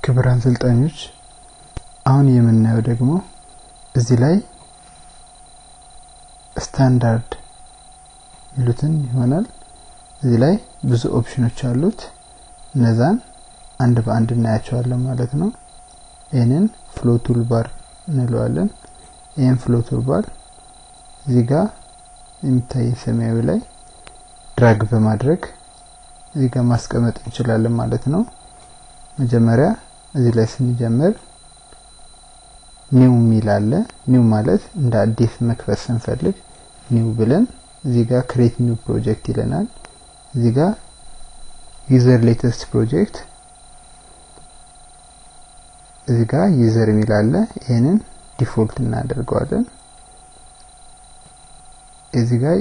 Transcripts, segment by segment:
ክቡራን ሰልጣኞች አሁን የምናየው ደግሞ እዚህ ላይ ስታንዳርድ ይሉትን ይሆናል። እዚህ ላይ ብዙ ኦፕሽኖች አሉት። እነዛን አንድ በአንድ እናያቸዋለን ማለት ነው። ይሄንን flow toolbar እንለዋለን። ይሄን flow toolbar እዚህ ጋር የሚታይ ሰማያዊ ላይ drag በማድረግ እዚህ ጋር ማስቀመጥ እንችላለን ማለት ነው። መጀመሪያ እዚህ ላይ ስንጀምር new የሚል አለ። new ማለት እንደ አዲስ መክፈት ስንፈልግ new ብለን እዚህ ጋር create new project ይለናል። እዚህ ጋር user latest project እዚህ ጋር user የሚል አለ። ይሄንን default እናደርገዋለን። እዚህ ጋር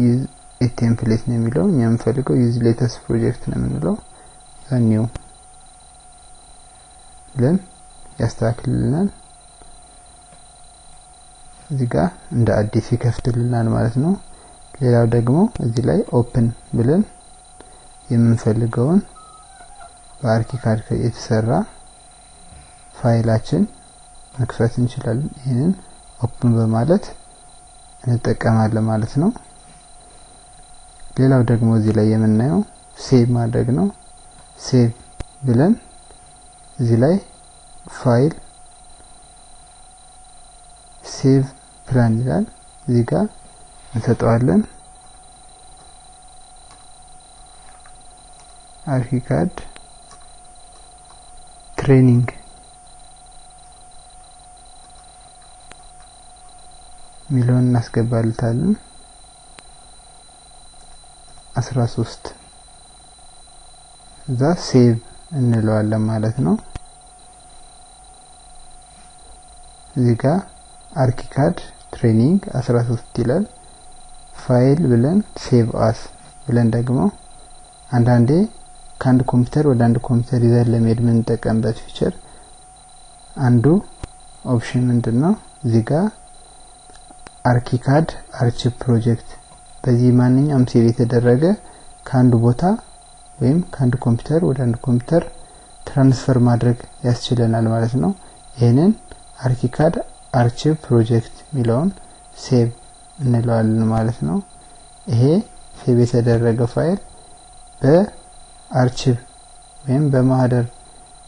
use a template ነው የሚለው፣ እኛ የምንፈልገው use latest project ነው የምንለው። new ብለን ያስተካክልልናል። እዚህ ጋር እንደ አዲስ ይከፍትልናል ማለት ነው። ሌላው ደግሞ እዚህ ላይ open ብለን የምንፈልገውን በ ArchiCAD የተሰራ ፋይላችን መክፈት እንችላለን። ይሄንን open በማለት እንጠቀማለን ማለት ነው። ሌላው ደግሞ እዚህ ላይ የምናየው save ማድረግ ነው። save ብለን እዚህ ላይ file save plan ይላል። እዚህ ጋር እንሰጠዋለን። ArchiCAD training ሚለውን እናስገባለታለን። 13 እዛ save እንለዋለን ማለት ነው። እዚህ ጋር ArchiCAD training 13 ይላል። ፋይል ብለን save as ብለን ደግሞ አንዳንዴ ከአንድ ኮምፒውተር ወደ አንድ ኮምፒውተር ይዘን ለመሄድ የምንጠቀምበት feature አንዱ option ምንድነው? እዚህ ጋር ArchiCAD archive project፣ በዚህ ማንኛውም save የተደረገ ከአንድ ቦታ ወይም ከአንድ ኮምፒውተር ወደ አንድ ኮምፒውተር transfer ማድረግ ያስችለናል ማለት ነው። ይሄንን ArchiCAD archive project የሚለውን save እንለዋለን ማለት ነው። ይሄ save የተደረገ ፋይል በ archive ወይም በማህደር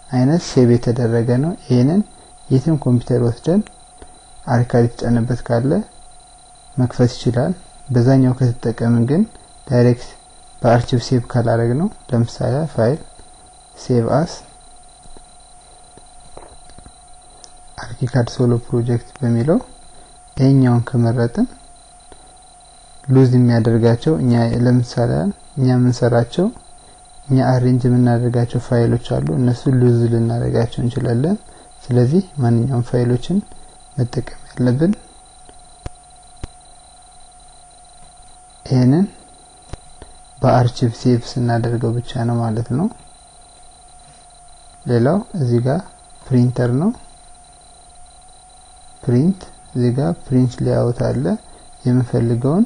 አይነት save የተደረገ ነው። ይሄንን የትም ኮምፒውተር ወስደን ArchiCAD የተጫነበት ካለ መክፈት ይችላል። በዛኛው ከተጠቀምን ግን direct በ archive save ካላደረግነው፣ ለምሳሌ file save as ArchiCAD solo project በሚለው ይሄኛውን ከመረጥን lose የሚያደርጋቸው እኛ ለምሳሌ እኛ የምንሰራቸው እኛ arrange የምናደርጋቸው ፋይሎች አሉ። እነሱ lose ልናደርጋቸው እንችላለን። ስለዚህ ማንኛውም ፋይሎችን መጠቀም ያለብን ይሄንን በ archive save ስናደርገው ብቻ ነው ማለት ነው። ሌላው እዚህ ጋር ፕሪንተር ነው። print እዚህ ጋር print layout አለ። የምንፈልገውን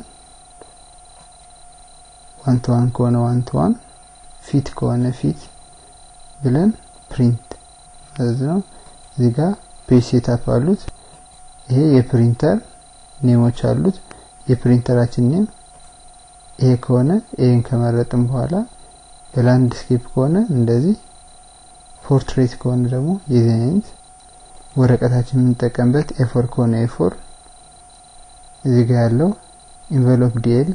1 to 1 ከሆነ 1 to 1፣ fit ከሆነ fit ብለን print ማለት ነው። እዚህ ጋር page setup አሉት። ይሄ የ printer name ኦች አሉት። የፕሪንተራችን name ይሄ ከሆነ ይሄን ከመረጥን በኋላ በ landscape ከሆነ እንደዚህ፣ portrait ከሆነ ደግሞ የዚህ አይነት ወረቀታችን የምንጠቀምበት A4 ከሆነ A4። እዚህ ጋር ያለው envelope DL፣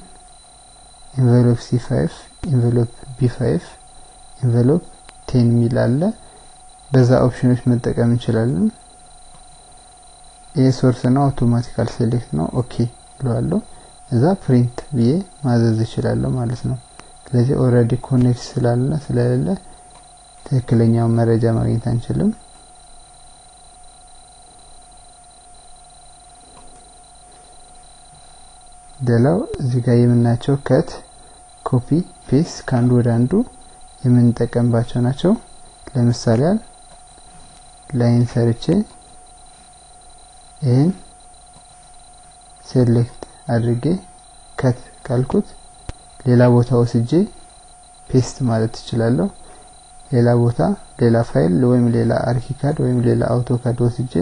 envelope C5፣ envelope B5፣ envelope 10 የሚል አለ። በዛ ኦፕሽኖች መጠቀም እንችላለን። ይሄ source ነው፣ automatical select ነው። okay ብለዋለሁ። እዛ print ብዬ ማዘዝ እችላለሁ ማለት ነው። ስለዚህ already connect ስላለ ስለሌለ ትክክለኛውን መረጃ ማግኘት አንችልም። ሌላው እዚህ ጋር የምናያቸው cut፣ copy፣ paste ከአንዱ ወደ አንዱ የምንጠቀምባቸው ናቸው። ለምሳሌ line ሰርቼ ይሄን select አድርጌ cut ካልኩት ሌላ ቦታ ወስጄ paste ማለት እችላለሁ። ሌላ ቦታ ሌላ ፋይል ወይም ሌላ ArchiCAD ወይም ሌላ AutoCAD ወስጄ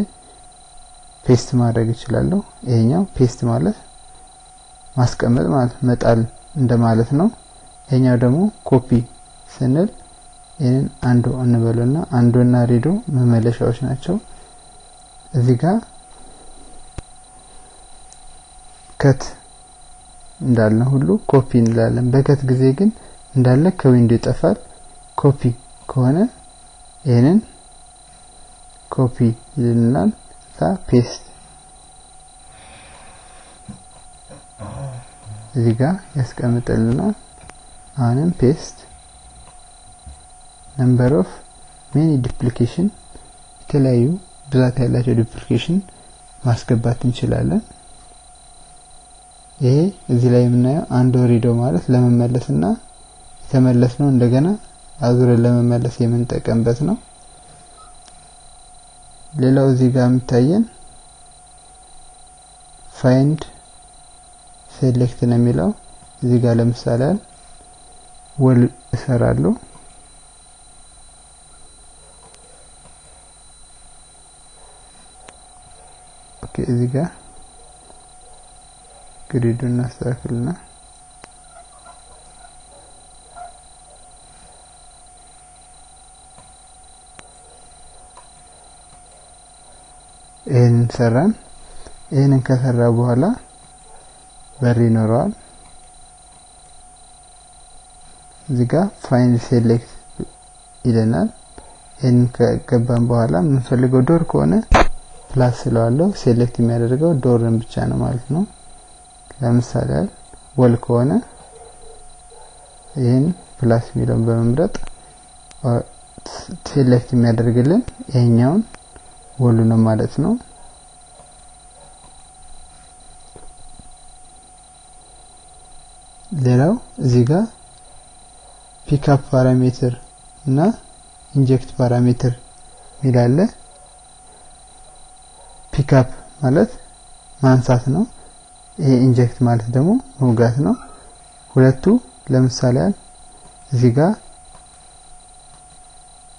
paste ማድረግ እችላለሁ። ይሄኛው paste ማለት ማስቀመጥ ማለት መጣል እንደማለት ነው። ይሄኛው ደግሞ ኮፒ ስንል ይሄንን undo እንበለውና undo ና redo መመለሻዎች ናቸው። እዚህ ጋር cut እንዳለ ሁሉ ኮፒ እንላለን። በ cut ጊዜ ግን እንዳለ ከ window ይጠፋል። ኮፒ ከሆነ ይሄንን ኮፒ ይልናል። ዛ paste እዚህ ጋር ያስቀምጥልናል። አሁንም paste number of many duplication የተለያዩ ብዛት ያላቸው duplication ማስገባት እንችላለን። ይሄ እዚህ ላይ የምናየው undo redo ማለት ለመመለስና የተመለስነው እንደገና አዙረን ለመመለስ የምንጠቀምበት ነው። ሌላው እዚህ ጋር የሚታየን find select ነው የሚለው። እዚህ ጋር ለምሳሌ wall እሰራለሁ። okay እዚህ ጋር grid ኡን እናስተካክልና ይሄንን ሰራን። ይሄንን ከሰራ በኋላ በር ይኖረዋል። እዚህ ጋር find select ይለናል። ይሄንን ከገባን በኋላ የምንፈልገው door ከሆነ plus ስለዋለው select የሚያደርገው door ን ብቻ ነው ማለት ነው። ለምሳሌ wall ከሆነ ይሄን plus የሚለውን በመምረጥ select የሚያደርግልን ይሄኛውን wall ኡ ነው ማለት ነው። ሌላው እዚህ ጋር pick up parameter እና inject parameter ሚላለ። pick up ማለት ማንሳት ነው። ይሄ inject ማለት ደግሞ መውጋት ነው። ሁለቱ ለምሳሌ እዚህ ጋር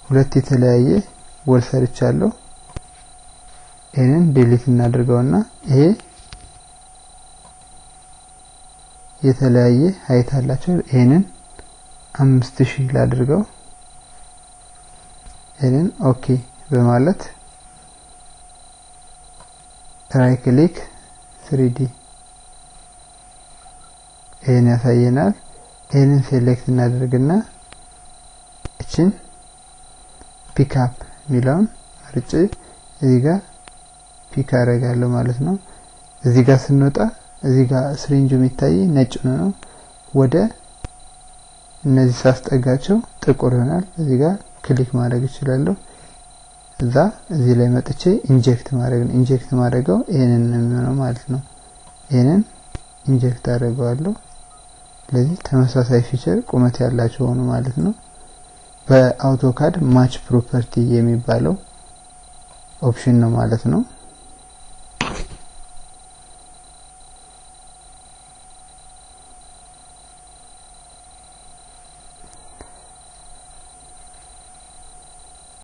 ሁለት የተለያየ wall ሰርቻለሁ። ይሄንን delete እናድርገውና ይሄ የተለያየ height አላቸው። ይሄንን 5000 ላድርገው። ይሄንን okay በማለት right click 3D ይሄን ያሳየናል። ይሄንን select እናደርግና እቺን pick up የሚለውን መርጬ እዚህ ጋር pick አደርጋለሁ ማለት ነው። እዚህ ጋር ስንወጣ እዚህ ጋር syringe ኡ የሚታይ ነጭ ነው። ወደ እነዚህ ሳስጠጋቸው ጥቁር ይሆናል። እዚህ ጋር click ማድረግ እችላለሁ። እዛ እዚህ ላይ መጥቼ inject ማድረግ ነው። inject ማድረገው ይሄንን ነው የሚሆነው ማለት ነው። ይሄንን inject አደርገዋለሁ። ስለዚህ ተመሳሳይ feature ቁመት ያላቸው ሆኑ ማለት ነው። በ AutoCAD match property የሚባለው option ነው ማለት ነው።